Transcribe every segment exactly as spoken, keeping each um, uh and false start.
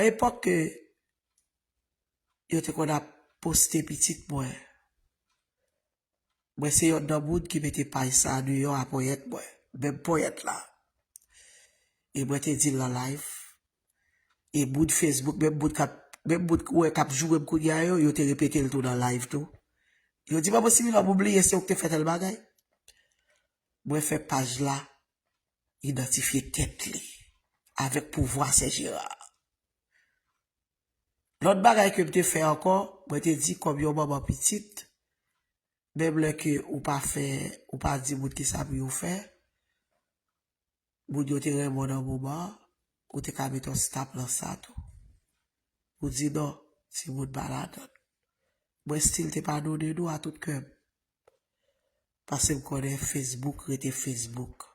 Epòk ke yo te konn ap poste pitit mwen, mwen se yonn nan moun ki mete paj sa deyò a ponyèt mwen, menm ponyèt la. E mwen te di l nan live. E moun Facebook, menm moun k ap, menm moun ou wè k ap joure m kounye a yo, yo te repete l tou nan live tou. Yo di, "Manman Similan, m oubliye se ou k te fè tèl bagay." Mwen fè paj la idantifye tèt li avèk pouvwa Sè Jera. Lòt bagay ke m te fè ankò, mwen te di kòm yon manman pitit, menm lè ke ou pa fè, ou pa di moun kisa pou yo fè, moun yo te renmen w nan moman an, ou te ka mete yon stop nan sa tou. Ou di non, timoun pa ladann. Mwen still te padone nou a tout kè m. Paske m konnen Facebook rete Facebook.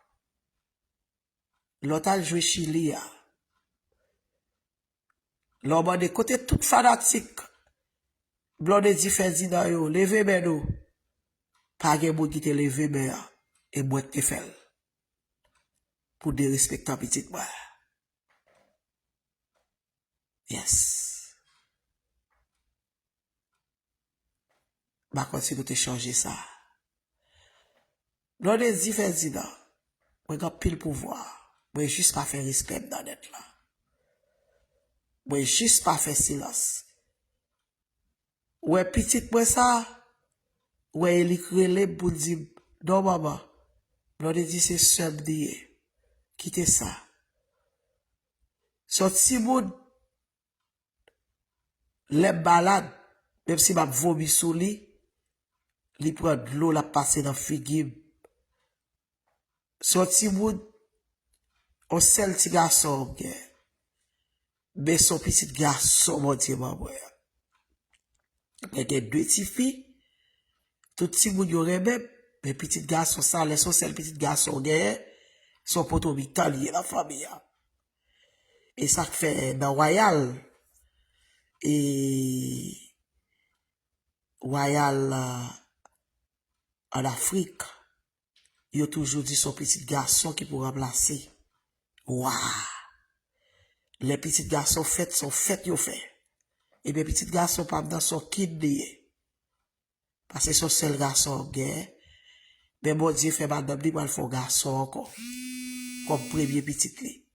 Lè w t al jwe Chili a, lè w mande kote tout fanatik Blondedy Ferdinand yo, leve men nou. Pa gen moun ki te leve men an, e mwen k te fè l. Pou derespektan pitit mwen. Yes. M pa konn si nou te chonje sa. Blondedy Ferdinand, mwen gen anpil pouvwa. Mwen jis pa fè respè m nan nèt la. Mwen jis pa fè silans. Ou wè pitit mwen sa, ou wè e li k rele m pou l di m, "Non, manman, Blondedy se sè m li ye." Kite sa. Se yon timoun, lè m malad, menm si m ap vomi sou li, li pran dlo, l ap pase nan figi m. Se yon timoun, yon sèl ti gason m gen. Men se yon pitit gason Bondye ban mwen an. Mwen gen de tifi, tout timoun yo renmen m, men pitit gason sa, lè se yon sèl pitit gason w genyen, se yon poto mitan li ye nan fanmi an. E sa k fè nan Wayal, e Wayal, euh, ann Afrik, yo toujou di se yon pitit gason ki pou ranplase wa. Lè pitit gason fèt, se yon fèt yo fè. Ebyen, pitit gason pa m nan se yon king li ye. Paske se yon sèl gason m gen. Men Bondye fè madanm li pral fè yon gason ankò. Kòm premye pitit li.